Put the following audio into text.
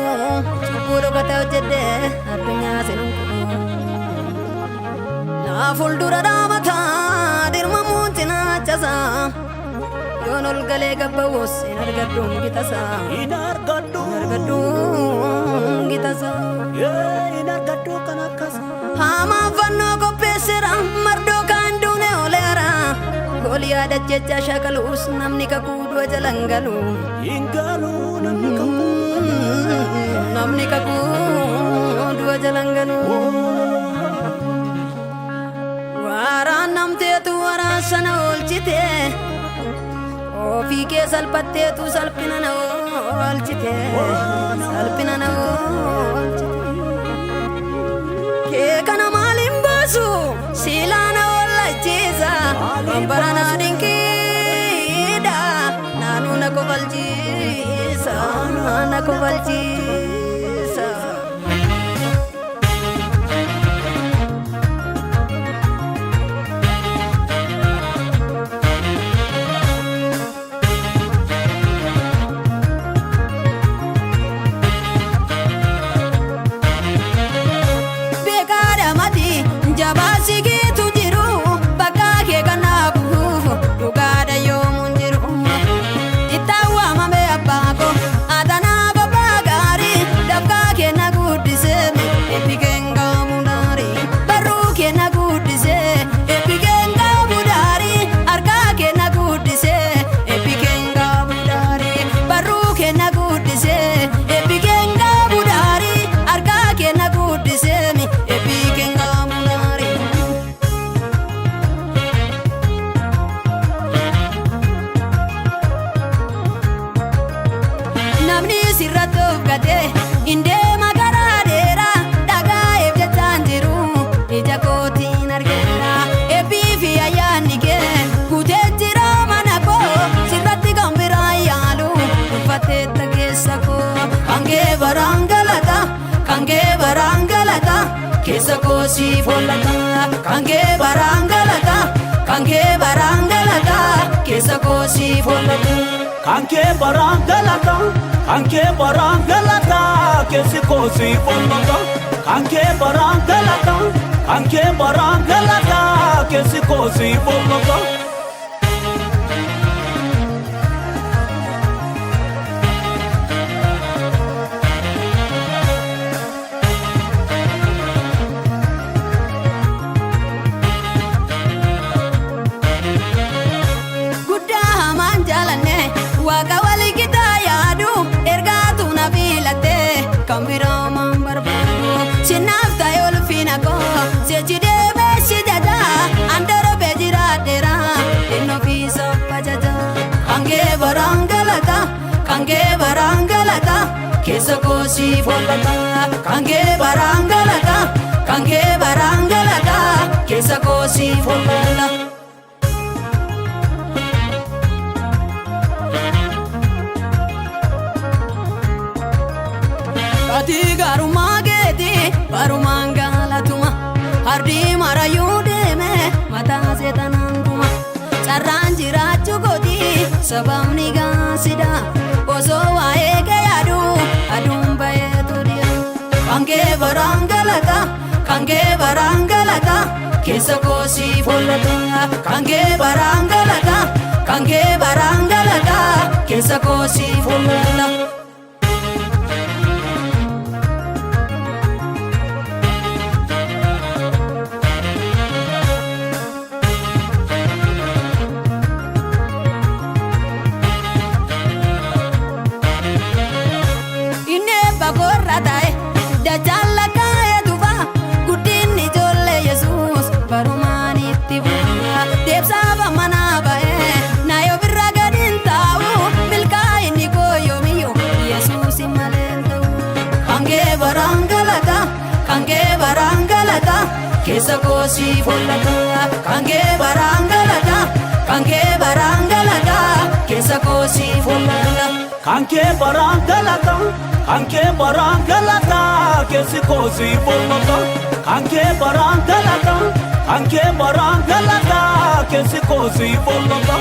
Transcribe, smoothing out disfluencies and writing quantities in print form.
godhu, cubbuu dhokataa hojjedhe addunyaa seenuun godhu. Naa fuuldura dhaabataa dirmamuun cinaachasaa, yoon ol galee gabbawus hin argadhu gitasaa. Hin argadhu. Hin argadhu gitasaa. Hin argadhu kan akkasaa. Hamaan fannoo qopheesseera, mardoo kaan duune ooleera. Gooliyaad ajjechaa shaakaluus namni kakuu du'a jalan galu. Hin galu namni kakuu. Namni kakuu du'a jalan galu. Waaraan namteetu waraan sana oolchite. Ofii kee salphatteetu salphina na oolchite. Salphina na oolchite. Kee kana maaliin baasu silaa na wallachiisa. Bambara na dinqiidha, naanuu na kofalchiisa, na kofalchiisa. Beekaadha mati jabaa sigiitu jiru, bakka kee kanaaf dhugaadha yoomuun jiru. Ittaan waamame abbaa koo atanaaf abbaa gaarii, dafqaa kee na guddisee eebbi keen qaamu daarii, barruu kee na guddisee eebbi keen qaamu daarii, harkaa kee na guddisee eebbi keen qaamu daarii, barruu kee na guddisee eebbi keen qaamu daarii, harkaa kee na guddisee eebbi keen qaamu daarii. Namni sirratti of gatee hin deema karaa dheeraa, dhagaa'eef jechaan jiru ija kootiin argeera. Eebbii fi ayyaanni kee guutee jira mana koo, sirratti kan biraa yaalu uffatteetta keessa koo. Kan kee baraan galata, kan kee baraan galata, keessa koo siif hollata. Kan kee baraan galata, kan kee baraan galata, keessa koo siif hollata. Kan kee baraan galata, kan kee baraan galata, keessi koo siif hollata. Kan kee baraan galata, kan kee baraan galata, keessi koo siif hollata. Guddaa hamaan jaalanne, waaqa walii gitaa yaadu, ergaatu na filatte kan biraa maan barbaadu. Sinaaf ta'e ulfina koo si'achi deemee si jaja, andorobee jiraadheera inni ofiisa bajaja. Kan kee baraan galata, kan kee baraan galata, keessa koo siif hollata. Kan kee baraan galata, kan kee baraan galata, keessa koo siif hollata. Ati gaarummaa keetii barumaan galatuma, hardii marayyuu deeme mataa seetanaan dhuma. Carraan jiraachuu kooti sababni gaasida, osoo waa'ee kee yaadu aduun baheetu dhiya. Kan kee baraan galata, kan kee baraan galata, keessa koo siif hollata. Kan kee baraan galata, kan kee baraan galata, keessa koo siif hollata. Inni eebba korra ta'e dachaan lakkaa'ee tufa, guddinni ijoollee Yesuus barumaan itti bu'a. Deebsaaf manaa ba'ee na yoo birra gadi hin taa'u, milkaa'inni koo yoomiyyuu Yesuus malee hin ta'u. Kan kee baraan galata, kan kee baraan galata, keessa koo siif hollata. Kan kee baraan galata, kan kee baraan galata, keessa koo siif hollata. Kan kee baraan galata, kan kee baraan galata, keessi koo siif hollata. Kan kee baraan galata, kan kee baraan galata, keessi koo siif hollata.